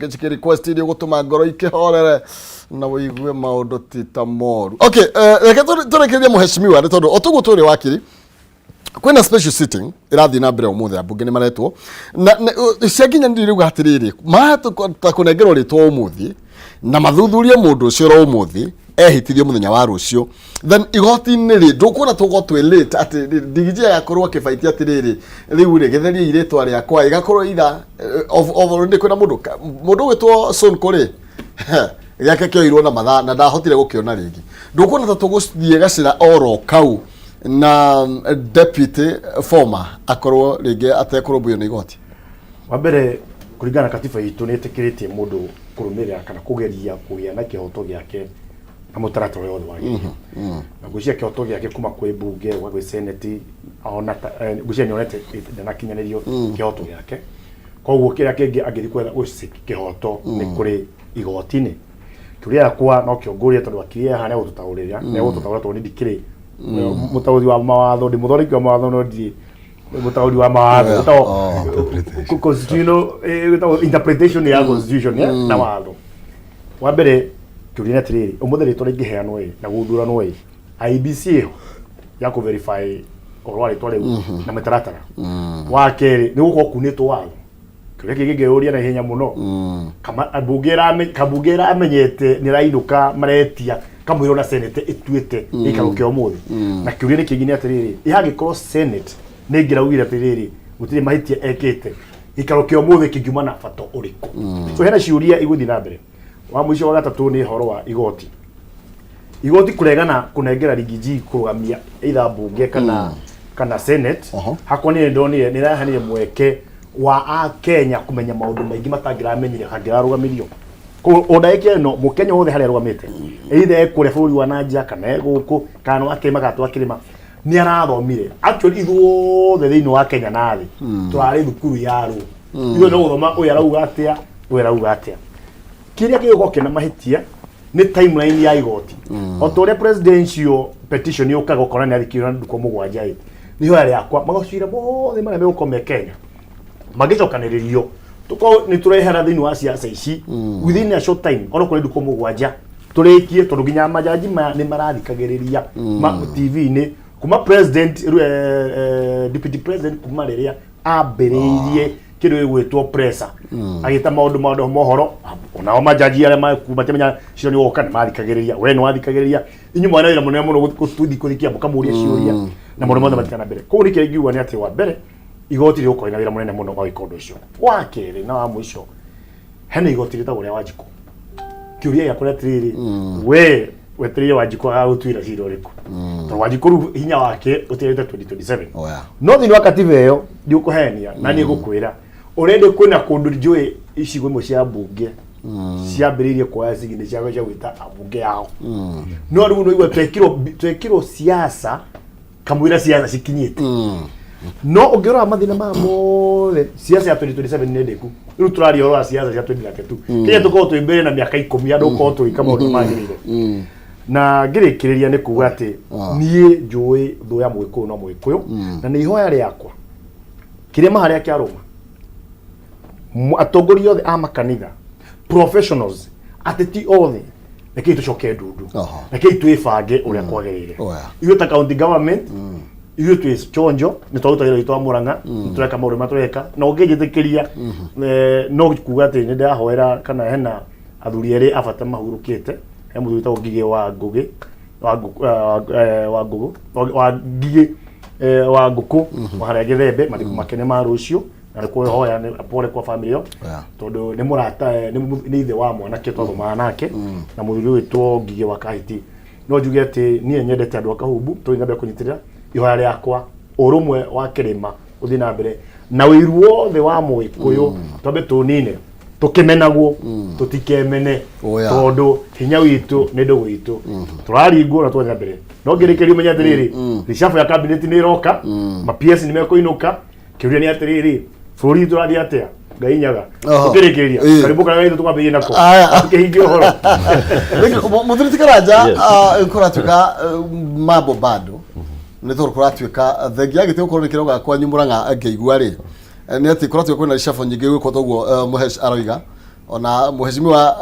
Cikĩ request iria gũtũma ngoro ikĩhorere na ũigue maũndũ ti ta moru. Okay, reke tũrĩkĩrĩrie mũheshimiwa nĩ tondũ o tũguo tũrĩ wakiri kwĩna special sitting ĩrathiĩ na mbere ũmũthĩ, ambunge nĩ maretwo na ciakinya nĩ rĩu atĩrĩrĩ, mahota kũnengerwo rĩtwa ũmũthĩ na mathuthurie mũndũ ũcio oro ũmũthĩ, ehĩtithio mũthenya wa rũciũ. Then igoti-inĩ rĩ, ndũkuona tũgũkorwo twĩ late atĩ ndigiji agakorwo akĩbaitia atĩrĩrĩ, rĩu rĩ, gĩtherie irĩtwa rĩakwa ĩgakorwo ira of already kwĩna mũndũ ũgwĩtwo Sonko rĩ, gĩake kĩoirwo na mathaa na ndahotire gũkĩona rĩngĩ. Ndũkuona ta tũgũthiĩ gacĩra oro kau na deputy former akorwo rĩngĩ atekũrũmbũiyo nĩ igoti? Wa mbere, kũringana na katiba itũ, nĩ ĩtĩkĩrĩtie mũndũ kũrũmĩrĩra kana kũgeria kũgĩa na kĩhoto gĩake na mũtaratara ũrĩa wothe wagĩrĩire, na ngwĩciria kĩhoto gĩake kuma kwĩ mbunge gwa gwĩ senate, ona ngwĩciria nĩonete ndanakinyanĩrio kĩhoto gĩake. Koguo kĩrĩa kĩngĩ angĩthiĩ kwetha gũci kĩhoto nĩ kũrĩ igoti-inĩ. Kĩũria gĩakwa no kĩo ngũria, tondũ akiri haha nĩegũtũtaũrĩra, nĩegũtũtaũra, tondũ niĩ ndikĩrĩ mũtaũri wa mawatho. Ndĩ mũthondeki wa mawatho, no ndirĩ mũtaũri wa mawatho. Ĩtagwo constitutional, ĩtagwo interpretation ya constitution na watho. Wa mbere, kĩũria nĩ atĩrĩrĩ, ũmũthĩ rĩtwa rĩngĩheanwo ĩ na gũthuranwo ĩ, IEBC ĩho ya kũ verify ũhoro wa rĩtwa rĩu na mĩtaratara? Wa kerĩ, nĩ gũkorwo kunĩtwo watho. Kĩũria kĩngĩ ngĩyũria na ihenya mũno, kama mbunge kambunge ĩramenyete nĩ ĩrainũka, maretia kamũira ona senate ĩtuĩte gĩikaro kĩa ũmũthĩ. Na kĩũria nĩ kĩngĩ nĩ atĩrĩrĩ, ĩhangĩkorwo senate nĩ ĩngĩraugire atĩrĩrĩ, gũtirĩ mahĩtia ekĩte, gĩikaro kĩa ũmũthĩ kĩngiuma na bata ũrĩkũ? So hena ciũria igũthiĩ na mbere. Wa mũico, wa gatatũ, nĩ ũhoro wa igoti. Igoti kũregana kũnengera Rigiji kũrũgamia either mbunge kana senate, hakwa niĩ ndonire nĩ ĩraheanire mweke wa akenya kũmenya maũndũ maingĩ matangĩramenyire hangĩrarũgamirio. Koguo o ndagĩka ĩno, mũkenya wothe harĩa arũgamĩte, either e kũrĩa bũrũri wa nanja kana e gũkũ, kana nĩ wa kĩrĩma kana twa kĩrĩma, nĩ arathomire. Actually, ithuothe thĩinĩ wa Kenya na thĩ tũrarĩ thukuru ya rũ ithuĩ no gũthoma, ũyũ arauga atĩa, ũyũ arauga atĩa. Kĩrĩa gĩgũkorwo kĩna mahĩtia nĩ timeline ya igoti. O ta ũrĩa presidential petition yũkaga ũkona nĩ athikĩrĩrio na ndukũ 7 ĩ, nĩ ihoya rĩakwa magacira mothe marĩa megũkorwo me Kenya mangĩcokanĩrĩrio, tũkorwo nĩ tũrehera thĩinĩ wa ciaca ici within a short time, ona kũrĩ ndukũ 7 tũrĩkie, tondũ nginya majaji maya nĩ marathikagĩrĩria ma TV-inĩ kuma president, deputy president, kuma rĩrĩa ambĩrĩirie kĩndũ gĩgwĩtwo pressure, agĩta maũndũ mohoro, onao majaji arĩa matimenya cira nĩ woka nĩ mathikagĩrĩria. We nĩ wathikagĩrĩria, inyuĩ mwana wĩra mũnene mũno gũthiĩ kũthikia mũkamũria ciũria na maũndũ mothe matikana mbere. Koguo nĩkĩo ingiuga nĩ atĩ, wa mbere, igoti rĩgũkorwo na wĩra mũnene mũno wa gwĩka ũndũ ũcio. Wa kerĩ na wa mũico, hena igoti rĩtagwo rĩa Wanjikũ. Kĩũria gĩakwa nĩ atĩrĩrĩ, we wetereire Wanjikũ agagũtuĩra cira ũrĩkũ? Tondũ Wanjikũ rĩu hinya wake ũtigĩte 2027. No thĩinĩ wa katiba ĩyo, ndiũkũhenia na nĩ ngũkwĩra ũrende, kwĩna kũndũ njũĩ icigo imwe cia mbunge ciambĩrĩirie kuoya cigini cia gwĩta ambunge yao, no rĩu no igua twekirwo siasa kamũira siasa cikinyĩte. No ũngĩrora mathĩna maya mothe, siasa ya 2027 nĩ ndĩku. Rĩu tũraria ũhoro wa siasa cia 2032. Kenya tũkorwo twĩ mbere na mĩaka 10 andũ gũkorwo tũgĩka maũndũ magĩrĩire. Na ngĩrĩkĩrĩria nĩ kuga atĩ niĩ njũĩ thũ ya mũgĩkũyũ no mũgĩkũyũ, na nĩ ihoya rĩakwa kĩrĩma harĩa kĩarũma atongoria othe a makanitha, professionals, ateti othe, rekei tũcoke ndundu. Rekei twĩbange ũrĩa kwagĩrĩire. Ithuĩ ta county government, ithuĩ twĩ chonjo, nĩ twaruta wĩra witũ wa Murang'a, nĩ tũreka maũndũ marĩa tũreka. Na ũngĩnjĩtĩkĩria, no kuga atĩ nĩ ndĩrahoera kana hena athuri erĩ a bata mahurũkĩte. He mũthuri wĩtagwo Ngigĩ wa Ngũgĩ wa Ngũkũ, wa Ngũgũ wa Ngigĩ, wa Ngũkũ wa harĩa Gĩthembe. Mathiko make nĩ ma rũciũ, na nĩ kwĩhoya nĩ pole kwa family ĩyo, tondũ nĩ mũrata, nĩ ithe wa mwanake twathomaga nake, na mũthuri ũyũ wĩtwo Ngigĩ wa Kahiti. No njuge atĩ niĩ nyendete andũ a Kahumbu, tũthiĩ na mbere kũnyitĩrĩra. Ihoya rĩakwa, ũrũmwe wa kĩrĩma ũthiĩ na mbere na ũiru wothe wa mũgĩkũyũ twambe tũnine, tũkĩmenagwo tũtikemene, tondũ hinya witũ nĩ ndũgũ itũ tũraringwo na twathiĩ na mbere. No ngĩrĩkĩria, ũmenye atĩrĩrĩ, reshuffle ya cabinet nĩ ĩroka, ma PS nĩ mekũinũka. Kĩũria nĩ atĩrĩrĩ, bũrũri witũ ũrathiĩ atĩa? Ngai nyaga. Tũkĩrĩkĩrĩria, karibu karĩa gaitũ tũkwambĩrĩria nako. Tũkĩhingia ũhoro. Mũthuri ti Karanja, kũratuĩka mambo bado nĩ tondũ kũratuĩka thengia ya gĩtĩ gũkorwo nĩ kĩroga kwanyu Mũrang'a, ngĩigua rĩ nĩ atĩ kũratuĩka kwĩna reshuffle nyingĩ gwĩkwo toguo Mũhesh aroiga. Ona mheshimiwa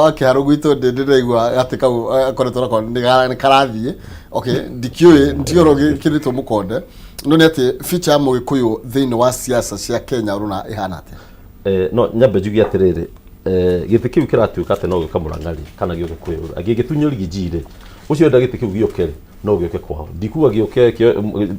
wa kĩharũ gwitũ ndĩraigua atĩ kau akoretwo nako nĩ karathiĩ. Okay, ndikĩũĩ ndiũĩ gĩkĩrĩtwo mũkonde, no nĩ atĩ future ya Mũgĩkũyũ thĩinĩ wa siasa cia Kenya ũrona ĩhana atĩa? No nyambe njuge atĩrĩrĩ, gĩtĩ kĩu kĩratuĩka atĩ no gĩũke Mũrang'a rĩ, kana gĩũke kwĩ angĩgĩtunywo Riggy G rĩ, ũcio enda gĩtĩ kĩu gĩũke rĩ, no gĩũke kwao. Ndikuga gĩũke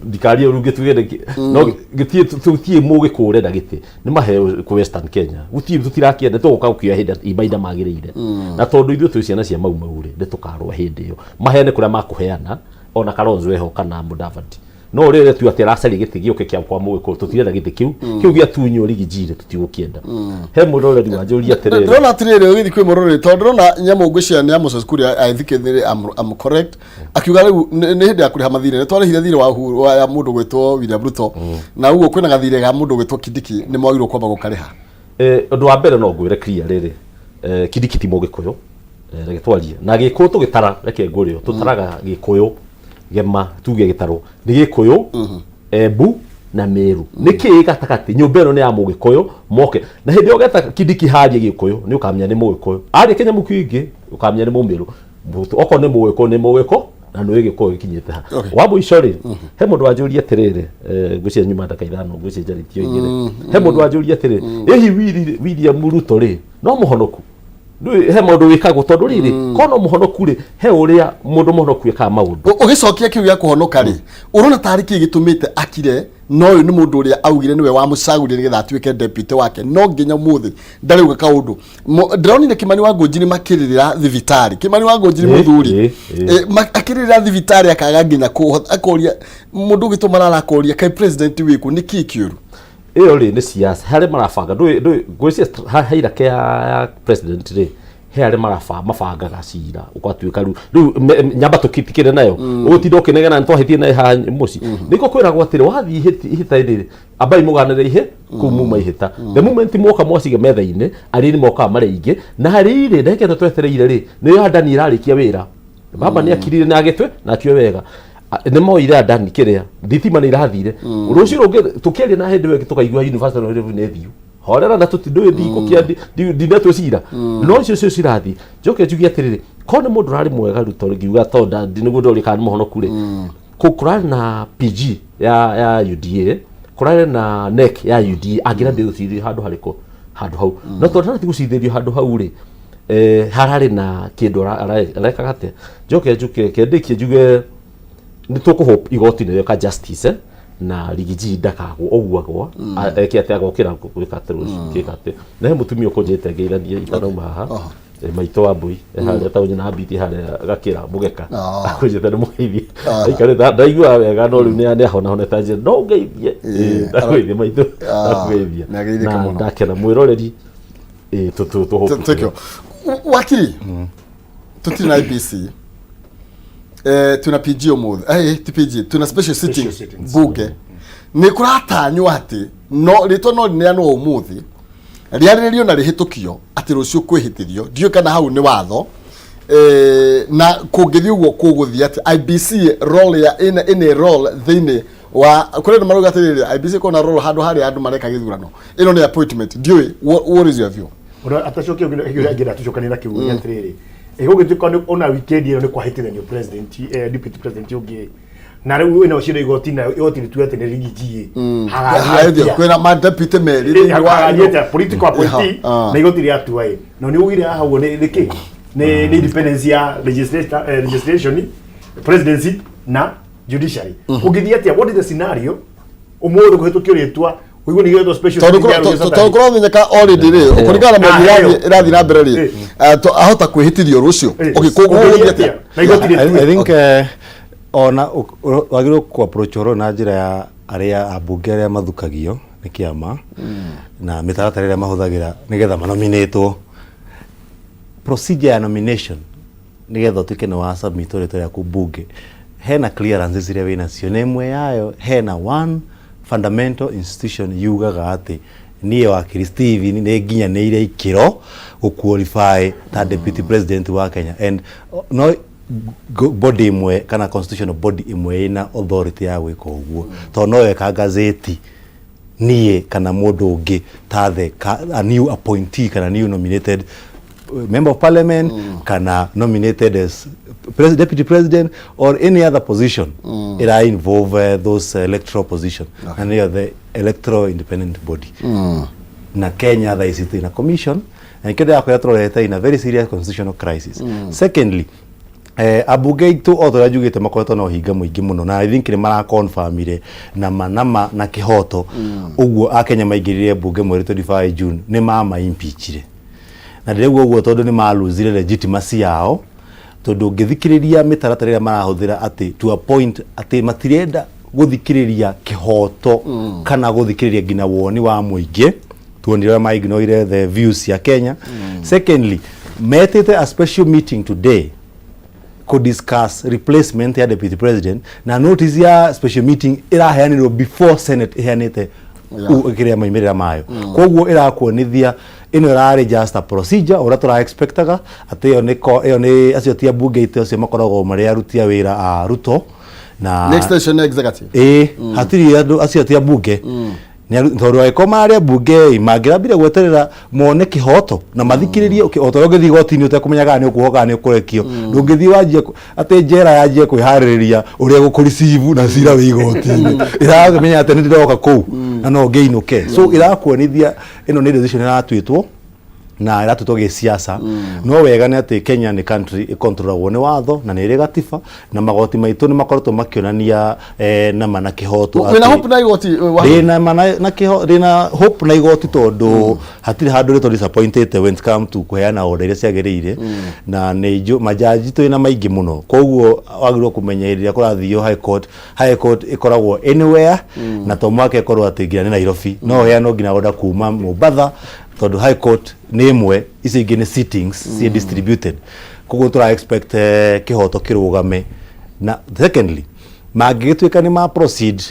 ndikarie ũru ngĩtuge no gĩtirĩ, tũtirĩ Mũgĩkũyũ ũrenda gĩtĩ, nĩ maheo kũ Western Kenya, gũtirĩ, tũtirakĩenda, tũgũka gũkĩoya hĩndĩ mahinda magĩrĩire. Na tondũ ithuĩ twĩ ciana cia Mau Mau rĩ, nĩ tũkarũa hĩndĩ ĩyo, maheane kũrĩa makũheana, ona Kalonzo eho kana Mudavadi. No ũrĩa ũretua atĩ aracaria gĩtĩ gĩũke kĩa kwa Mũgĩkũyũ, tũtirenda gĩtĩ kĩu gĩatunywo Riggy G rĩ, tũtigũkĩenda. He mwĩroreri wanjũria atĩrĩrĩ, Ndĩrona atĩrĩrĩ, ũgĩthiĩ kwĩ mũroreri, tondũ ndĩrona nyamũ ngwĩciria nĩ Amos Kuria, I think I'm correct, akiuga rĩu nĩ hĩndĩ ya kũrĩha mathirĩ. Nĩ twarĩhire thirĩ wa Uhuru wa ya mũndũ gwĩtwo William Ruto, na ũguo kwĩna gathirĩ ga mũndũ gwĩtwo Kindiki, nĩ mwagĩrĩirwo kwamba gũkarĩha. Ũndũ wa mbere no ngwĩre clear rĩrĩ, Kindiki ti Mũgĩkũyũ. Reke twarie na Gĩkũyũ tũgĩtara, reke ngũrĩo tũtaraga Gĩkũyũ gema, tuge gĩtarũ nĩ Gĩkũyũ, Embu na Meru, nĩ kĩĩ gatagatĩ? Nyũmba ĩno nĩ ya Mũgĩkũyũ moke na hĩndĩ ĩyo geta Kindiki harie Gĩkũyũ, nĩ ũkamenya nĩ Mũgĩkũyũ, arie kĩnyamũ kĩngĩ ũkamenya nĩ Mũmĩrũ. Okorwo nĩ Mũgĩkũyũ nĩ Mũgĩkũ, na nĩ Gĩkũyũ gĩkinyĩte ha. Wa mũico rĩ, he mũndũ wanjũria atĩrĩrĩ, ngwĩciria nyuma ndagĩka 5, ngwĩciria njarĩtie 2. He mũndũ wanjũria atĩrĩrĩ, ĩhi William Ruto rĩ, no mũhonoku? Ndũĩ he maũndũ wĩkagwo, tondũ rĩrĩ korwo no mũhonoku rĩ, he ũrĩa mũndũ mũhonoku ekaga maũndũ. Ũgĩcokia kĩu gĩa kũhonoka rĩ, ũrona tarĩ kĩĩ gĩtũmĩte akire? No ũyũ nĩ mũndũ ũrĩa augire nĩwe wamũcagũrire nĩgetha atuĩke deputy wake, no nginya ũmũthĩ ndarauga kaũndũ. Ndĩronire Kimani wa Ngũnjiri makĩrĩrĩra thibitarĩ, Kimani wa Ngũnjiri mũthuri akĩrĩrĩra thibitarĩ, akaga nginya kũhota, akoria mũndũ ũgĩtwo Malala, akoria kaĩ president wĩkũ, nĩ kĩĩ kĩũru? Ĩyo rĩ nĩ siasa harĩa marabanga, ndũĩ ngwĩciria hierarchy ya president rĩ, he arĩa mabangaga cira ũgatuĩka rĩu nyamba tũkitikĩre nayo ũgũtinda ũkĩnegena nĩ twahĩtie nayo haha mũciĩ. Nĩkĩo kwĩragwo atĩrĩ, wathiĩ ihĩta-inĩ rĩ, ambai mũganĩre ihe kũu muma ihĩta. The moment moka mwaciga metha-inĩ, arĩa nĩ mokaga marĩ aingĩ, na harĩ rĩ ndagĩka ĩno twetereire rĩ, nĩyo Adani ĩrarĩkia wĩra. Baba nĩ akirire na agĩtwe na akĩoe wega. Nĩ moire Adani kĩrĩa thitima nĩ irathire rũciũ rũngĩ tũkĩaria na hĩndĩ ĩyo ĩngĩ tũkaigua university of Nairobi nĩ thiu horera na tũti ndũĩ ndikũkia ndinetwo cira, no icio cio cirathiĩ. Njoke njuge atĩrĩrĩ, korwo nĩ mũndũ ũrarĩ mwega Ruto, ngiuga tondũ nĩguo ndũrĩ kana nĩ mũhonoku rĩ, kũrarĩ na PG ya UDA, kũrarĩ na NEC ya UDA, angĩrathiĩ gũcirĩrio handũ harĩkũ? Handũ hau. No tondũ ndarathiĩ gũcirĩrio handũ hau rĩ, hararĩ na kĩndũ arekaga atĩa? Njoke njuke kendĩkie njuge nĩ tũkũhope igoti nĩ rĩoka justice, na Riggy G ndakagwo ũguo agwa eke atĩ agokĩra gwĩka atĩ rũciũ gĩka atĩ na he mũtumia ũkũnjĩte ngeithanie itanauma haha. Maitũ wa mbui harĩa taũni na mbiti harĩa gakĩra mũgeka akũnjĩte nĩ mũgeithie, aikarĩte ndaiguaga wega, no rĩu nĩ ahonahonete, anjĩra no ngeithie. Ndakũgeithia maitũ, ndakũgeithia. Nĩ ageithĩke na mũno. Ndakena mwĩroreri. Tũ Thank you. Wakiri, tũtirĩ na IEBC, twĩna PG ũmũthĩ, ti PG, twĩna special sitting. Special sittings. Bunge nĩ kũratanywo atĩ no rĩtwa no rĩneanwo ũmũthĩ, rĩarĩrĩrio na rĩhĩtũkio, atĩ rũciũ kwĩhĩtithio. Ndiũĩ kana hau nĩ watho, na kũngĩthiĩ ũguo kũgũthiĩ atĩ IEBC role ya ĩna role thĩinĩ wa kũrĩ andũ marauga atĩrĩrĩ, IEBC ĩkorwo na role handũ harĩa andũ mareka gĩthurano, ĩno nĩ appointment. Ndiũĩ, what is your view? Ona atacokia ũngĩ angĩenda tũcokanie na kĩũria atĩrĩrĩ, ĩgũgĩtuĩka nĩ ona weekend ĩno nĩ kwahĩtithanio president, deputy president ũngĩ, na rĩu ĩno cira igoti, na igoti rĩtue atĩ nĩ Riggy G. Hathio kwĩna ma deputy merĩ thĩinĩ wa Hagagĩte political appointee na igoti rĩatua ĩ no nĩ ugire haha ũguo nĩ nĩkĩ nĩ independence ya legislator, legislation, presidency na judiciary. Ũngĩthiĩ atĩa? What is the scenario ũmũthĩ kũhĩtũkio rĩtwa ũigue nĩ gĩetwo special tondũ sitting ya rũciũ Saturday? Tondũ kũramenyeka already rĩ, kũringana na Ah, mĩario heo. ĩrathiĩ na mbere rĩ, ahota kwĩhĩtithio rũciũ. Okay, Ũngĩthiĩ kũgũthiĩ atĩa? atĩa? Na igoti I rĩtue. think ona wagĩrĩirwo ku approach ũhoro na njĩra ya arĩa ambunge arĩa mathukagio nĩ kĩama na mĩtaratara ĩrĩa mahũthagĩra nĩgetha manominĩtwo, procedure ya nomination, nĩgetha ũtuĩke nĩ wa submit rĩtwa rĩaku bunge, hena clearances iria wĩnacio, na ĩmwe yayo hena one fundamental institution yugaga atĩ niĩ wakiri Steven nĩ nginyanĩire ikĩro gũ qualify ta deputy president wa Kenya, and no body ĩmwe kana constitutional body ĩmwe ĩna authority ya gwĩka ũguo, tondũ no ĩka gazeti. Niĩ kana mũndũ ũngĩ ta the a new appointee kana new nominated member of parliament kana nominated as deputy president or any other position ira involve those electoral position, na nĩyo the electoral independent body. Na Kenya thaa ici twĩna commission, na nĩkĩo ndĩrakwĩra tũrorete in a very serious constitutional crisis. Secondly, ambunge aitũ, o ta ũrĩa njugĩte, makoretwo na ũhinga mũingĩ mũno, na I think nĩ maraconfirmire na ma na kĩhoto ũguo akenya maingĩrire mbunge mweri 25 June nĩ mama impeachire. Na ndĩrauga ũguo tondũ nĩ malosire legitimacy yao, tondũ ũngĩthikĩrĩria mĩtaratara ĩrĩa marahũthĩra atĩ to a point atĩ matirenda gũthikĩrĩria kĩhoto kana gũthikĩrĩria nginya woni wa mũingĩ. Tuonire ũrĩa maignoire the views cia Kenya. Secondly, metĩte a special meeting today kũ discuss replacement ya deputy president, na notice ya special meeting ĩraheanirwo before Senate ĩheanĩte kĩrĩa maumĩrĩra mayo. Koguo ĩrakuonithia ĩno ĩrarĩ just a procedure ũrĩa tũra expectaga atĩ ĩyo nĩ ĩyo nĩ acio ti ambunge aitũ, acio makoragwo marĩ aruti a wĩra a Ruto na Next station nĩ executive. Ĩĩ, hatirĩ andũ acio ti ambunge. Tondũ angĩkorwo marĩ ambunge ĩ, mangĩrambire gweterera mone kĩhoto na mathikĩrĩrie o ta ũrĩa ũngĩthiĩ igoti-inĩ ũtekũmenya kana nĩ ũkuohwo kana nĩ ũkũrekio, ndũngĩthiĩ wanjie atĩ njera yanjie kwĩharĩrĩria ũrĩa gũkũreceive na cira wĩ igoti-inĩ, ĩramenya atĩ nĩ ndĩroka kũu na no ngĩinũke. So ĩrakuonithia ĩno nĩ decision ĩratuĩtwo na ĩratuĩtwo gĩsiasa. No wega nĩ atĩ Kenya nĩ country ĩkontrolagwo nĩ watho na nĩ ĩrĩ gatiba, na magoti maitũ nĩ makoretwo makĩonania nama na kĩhoto. Wĩna hope na igoti ndĩna ma na kĩho ndĩna hope na igoti, tondũ hatirĩ handũ rĩtũ disappointed when it come to kũheana order iria ciagĩrĩire, na nĩ majaji twĩna maingĩ mũno. Koguo wagĩrĩirwo kũmenya hĩndĩ ĩrĩa kũrathio high court, high court ĩkoragwo anywhere, na to mwaka ĩkorwo atĩ nginya nĩ Nairobi, no ũheanwo nginya order kuma Mombatha, tondũ high court nĩ ĩmwe, icio ingĩ nĩ sittings ciĩ distributed. Koguo tũra expect kĩhoto kĩrũgame. Na secondly, mangĩgĩtuĩka nĩ ma proceed,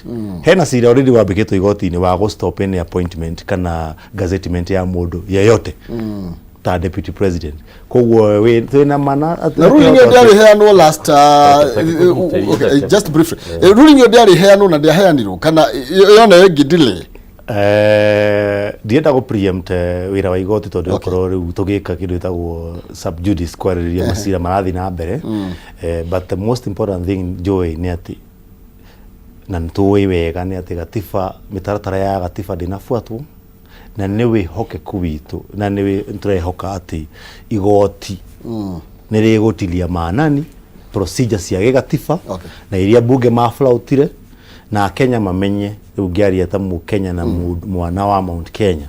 hena cira already wambĩkĩtwo igoti-inĩ wa gũ stop any appointment kana gazettement ya mũndũ yeyote ta deputy president. Koguo twĩna mana Na ruling ĩyo ndĩarĩ heanwo last okay, just briefly. Ruling ĩyo ndĩarĩ heanwo na ndĩaheanirwo kana ĩyo nayo ĩngĩ delay? Ndienda gå preempt wĩra wa igoti, tondũ okorwo rĩu tũgĩka kĩndũ gĩtagwo sub judice kwarĩrĩria macira marathiĩ na mbere. But the most important thing njũĩ nĩ atĩ, na nĩ tũĩ wega nĩ atĩ gatiba, mĩtaratara ya gatiba ndĩnabuatwo, na nĩ wĩhokeku witũ na nĩ tũrehoka atĩ igoti nĩ rĩgũtilia maanani procedure cia gĩgatiba na iria bunge maflautire, na Kenya mamenye rĩu ngĩaria ta mũkenya na mwana wa Mount Kenya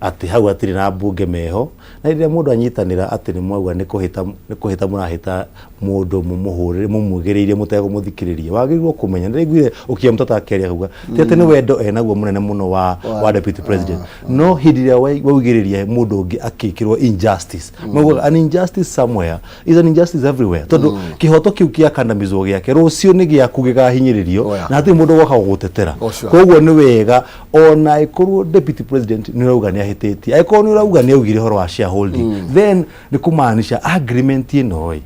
atĩ hau hatirĩ na mbunge meho. Na rĩrĩa mũndũ anyitanĩra atĩ nĩ mwauga nĩ kũhĩta mũrahĩta mũndũ, mũmũhũrĩre mũmugĩrĩirie mũtegũmũthikĩrĩria, wagĩrĩirwo kũmenya. Nĩ ndaiguire Okiya Mtata akĩaria akauga ti atĩ nĩ wendo enaguo mũnene mũno wa deputy president, no hĩndĩ ĩrĩa waugĩrĩria mũndũ ũngĩ akĩkĩrwo injustice, maugaga an injustice somewhere is an injustice everywhere, tondũ kĩhoto kĩu kĩa kandamizwo gĩake rũciũ nĩ gĩaku gĩkahinyĩrĩrio na hatirĩ mũndũ ũgoka gũgũtetera. Koguo nĩ wega ona ĩkorwo deputy president nĩ ũrauga nĩ ahĩtĩtie, angĩkorwo nĩ ũrauga nĩ augire ũhoro wa shareholding, then nĩ kũmaanisha agreement ĩno ĩ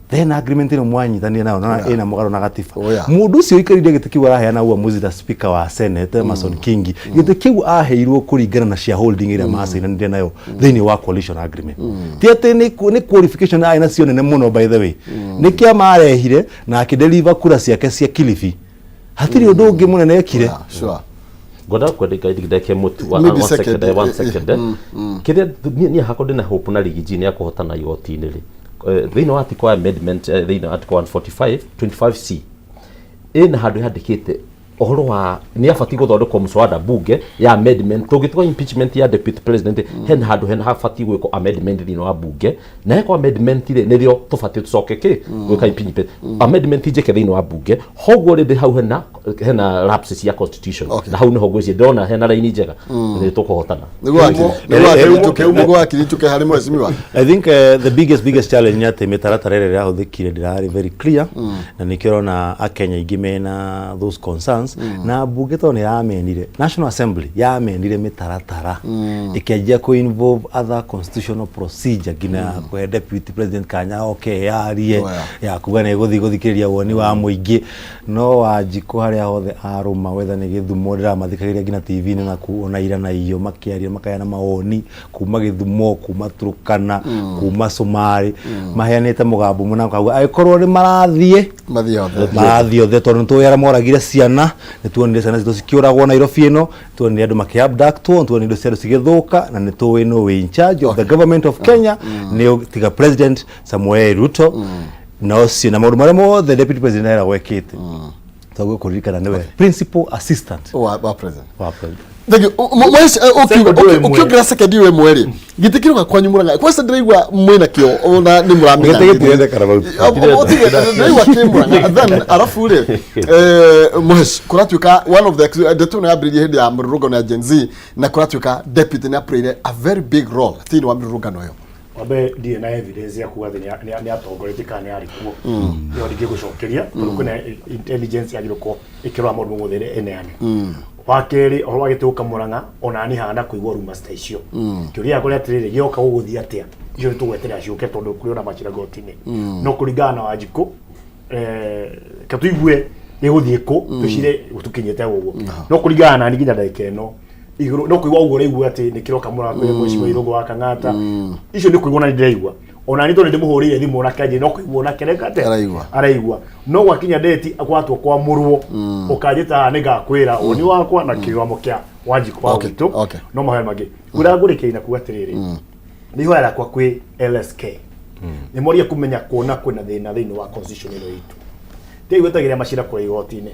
then agreement ĩno mwanyitanire nayo na ĩna mũgarũ na gatiba. Mũndũ ũcio ũikarĩire gĩtĩ kĩu araheana uamuzi ta speaker wa Senate, Amason Kingi, gĩtĩ kĩu aheirwo kũringana na shareholding ĩrĩa macainanire nayo thĩinĩ wa coalition agreement. Ti atĩ nĩ qualification arĩ nacio nene mũno. By the way, nĩ kĩama arehire na akĩdeliver kura ciake cia Kilifi, hatirĩ ũndũ ũngĩ mũnene ekire. Ngwenda kwandĩka ndeke mũtu Maybe one second, second, one second. Kĩrĩa niĩ hakwa ndĩna hope na Riggy G nĩ akũhotana igoti-inĩ rĩ, thĩinĩ wa article amendment, thĩinĩ wa article 145 25C ĩna handũ yandĩkĩte ũhoro wa nĩ abatiĩ gũthondekwo mũswada bunge ya amendment. Tũngĩtua impeachment ya deputy president, hena handũ hena habatiĩ gwĩkwo amendment thĩinĩ wa bunge, na hekwo amendment rĩ, nĩrĩo tũbatiĩ tũcoke kĩ gwĩka impeachment amendment njĩke thĩinĩ wa bunge. Hoguo rĩ, hau hena lapse cia constitution. Na hau nĩho ngwĩciria ndĩrona hena raini njega nĩ tũkũhotana. Nĩguo wakiri njuke harĩ mheshimiwa. I think the biggest challenge nĩ atĩ mĩtaratara ĩrĩa ĩrahũthĩkire ndĩrarĩ very clear, na nĩkĩo ũrona akenya aingĩ mena those concerns. Constitutions na mbunge tondũ nĩ yamenire National Assembly yamenire mĩtaratara ĩkĩanjia kũ involve other constitutional procedure nginya ya kũhe deputy president kanya oke yarie ya kuga nĩ gũthiĩ gũthikĩrĩria woni wa mũingĩ. No Wanjikũ harĩa hothe arũma, wetha nĩ Gĩthumo, ndĩramathikagĩrĩria nginya TV-inĩ na ona ira na iyo makĩaria, makaheana mawoni kuma Gĩthumo, kuma Turkana, kuma Somali, maheanĩte mũgambo mũna makauga angĩkorwo nĩ marathiĩ mathiĩ othe. Marathiĩ othe, tondũ nĩtũĩ arĩa moragire ciana, nĩtuonire ciana citũ cikĩũragwo Nairobi ĩno, tuonire andũ makĩ-abductwo, tuonire indo cia andũ cigĩthũka, na nĩtũĩ nũ wĩ in charge of the government of Kenya nĩ tiga President Samoei Ruto na ũcio na maũndũ marĩa mothe deputy president eragwo ekĩte, tondũ kũririkana nĩwe principal assistant wa president. Wa president. Thank you. Mwesh, Second ĩmwe. Ũkĩongerera second ĩyo ĩmwe rĩ, gĩtĩ kĩroka kwanyu Mũrang'a. Kwanza ndĩraigua mwĩna kĩo ona nĩ mũramenya. Gĩtĩ gĩtirendekana bau. Ndĩraigua kĩ Mũrang'a. Then arabu rĩ, Mwesh, kũratuĩka one of the ndeto ĩno yambĩrĩirie hĩndĩ ya mĩrũrũngano ya Gen Z na kũratuĩka deputy nĩ aplayire a very big role thĩinĩ wa mĩrũrũngano ĩyo. Wambe ndirĩ na evidence ya kuga atĩ nĩ atongoretie kana nĩ arĩ kuo, ĩyo ndingĩgũcokeria tondũ kwĩna intelligence yagĩrĩirwo gũkorwo ĩkĩrora maũndũ mothe ĩneane. Wa kerĩ, ũhoro wa gĩtĩ gũka Mũrang'a, ona niĩ hana kũigua rumors ta icio. Kĩũria gĩakwa nĩ atĩrĩrĩ, gĩoka gũgũthiĩ atĩa? Icio nĩ tũgweterera ciũke tondũ kũrĩ ona macira goti-inĩ. No kũringana na Wanjikũ, reke tũigue gĩgũthiĩ kũ, tũcire tũkinyĩte ũguo. No kũringana na niĩ nginya ndagĩka ĩno igũrũ no kũigua ũguo ũraigua atĩ nĩ kĩroka Mũrang'a kwĩ mheshimiwa Irũngũ wa Kang'ata, icio nĩ kũigua na nĩ ndĩraigua. Ona niĩ tondũ ndĩmũhũrĩire thimũ onake anjĩra no kũigua onake areka atĩa? Araigua. Araigua. No gwakinya date gwatua kwamũrwo, ũkanjĩta haha nĩngakwĩra woni wakwa na kĩgamo kĩa Wanjikũ wa witũ. No mahoya mangĩ ngwĩra ngũrĩkĩria na kuga atĩrĩrĩ, nĩ ihoya rĩakwa kwĩ LSK nĩ morie kũmenya kuona kwĩna thĩna thĩinĩ wa constitution ĩno itũ tiga gwetagĩrĩra macira kũrĩa igoti-inĩ.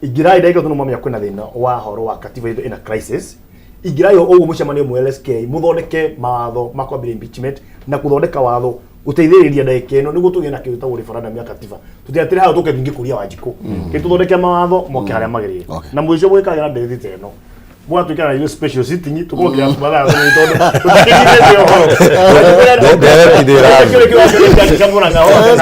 Ingĩrai ndagĩka tondũ mamenya kwĩna thĩna wa horo wa katiba itũ ĩna crisis, ingĩrai ũguo mũcemanio ũmwe LSK mũthondeke mawatho ma kwambĩrĩria impeachment na kũthondeka watho gũteithĩrĩria ndagĩka ĩno nĩguo tũgĩe na kĩndũ gĩtagwo referendum ya katiba. Tũtigatĩre hau tũke ningĩ kũria Wanjikũ kĩ tũthondeke mawatho moke harĩa magĩrĩire. Na mũico mũgĩkagĩa na ndethi ta ĩno, mũgatuĩka na ithuĩ special sitting tũkorwo kĩrabu mathaa tondũ tũtikĩnyitĩte ũhoro. Ndereti nĩ ĩrathiĩ. Kĩrĩa kĩrathi kĩa Mũrang'a hothe.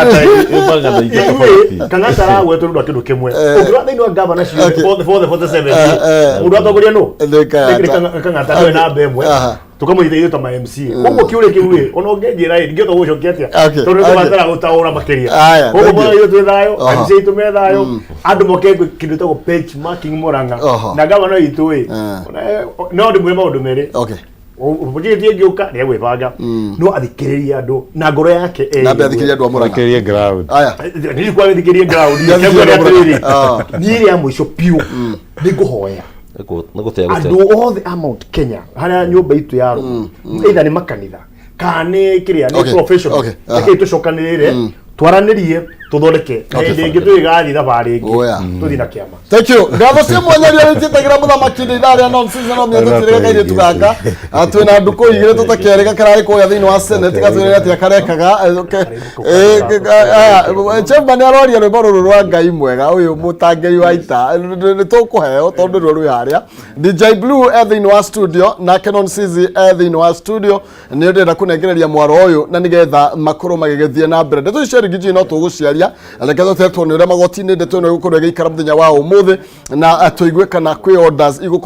Ĩmang'ana ingĩ Ithuĩ tofauti. Kang'ata aragwetwo nĩ ũndũ wa kĩndũ kĩmwe. Ũngĩrora thĩinĩ wa gavana ciothe for the 47, mũndũ atongoria nũ? Nĩ Kang'ata. Nĩ Kang'ata nĩwe namba ĩmwe. Tũkamũnyita ithuĩ ta ma MCA. Koguo kĩũria kĩu rĩ, ona ũngĩnjĩra ĩ, ndingĩhota gũgũcokia atĩa, tondũ nĩ tũbatara gũtaũra makĩria. Aya, Koguo thank you. mwana ithuĩ twĩ thayũ, MCA itũ me thayũ, andũ moke kĩndũ gĩtagwo benchmarking Mũrang'a. Na gavana witũ ĩ, no ndĩmwĩre maũndũ merĩ. Opportunity ĩngĩũka nĩ egwĩbanga, no athikĩrĩrie andũ na ngoro yake. Nambe athikĩrĩrie andũ a Mũrang'a. Thikĩrĩrie ground. Aya. Nĩ kwa gĩthikĩrie ground. Nĩ athikĩrĩrie andũ a Atĩrĩrĩ, Mũrang'a. niĩ rĩa mũico biũ nĩ ngũhoya Nĩ gũtea gũtea. Andũ othe a Mount Kenya harĩa nyũmba itũ ya rũma, either nĩ makanitha kana nĩ kĩrĩa nĩ professional, reke tũcokanĩrĩre, twaranĩrie, tũthondeke na hĩndĩ ĩngĩ tũgĩgathiĩ thabarĩ ĩngĩ tũthiĩ na kĩama. Thank you. Ngatho cia mwanya iria rĩtĩtagĩra mũthamaki nĩ ithaa rĩa nonsense no mĩatũ tirĩ kairĩtu gaka. Twĩna ndukũ igĩrĩ tũtakĩarĩga kararĩ kũrĩa thĩinĩ wa Senate gatwĩre atĩa karekaga. Chemba nĩ aroria rwĩmbo rũrũ rwa Ngai mwega ũyũ mũtangĩri wa ita nĩ tũkũheo tondũ ruo rwĩ harĩa. DJ Blue e thĩinĩ wa studio nake Nonsizi e thĩinĩ wa studio. Nĩ ndĩrenda kũnengereria mwaro ũyũ na nĩgetha makorwo magĩgĩthiĩ na mbere. Ndeto icio Riggy G no tũgũciaria, reke tũtere tuone ũrĩa magoti-inĩ ndeto ĩno ĩgũkorwo ĩgĩikara mũthenya wa ũmũthĩ na tũigue kana kwĩ orders igũkorwo.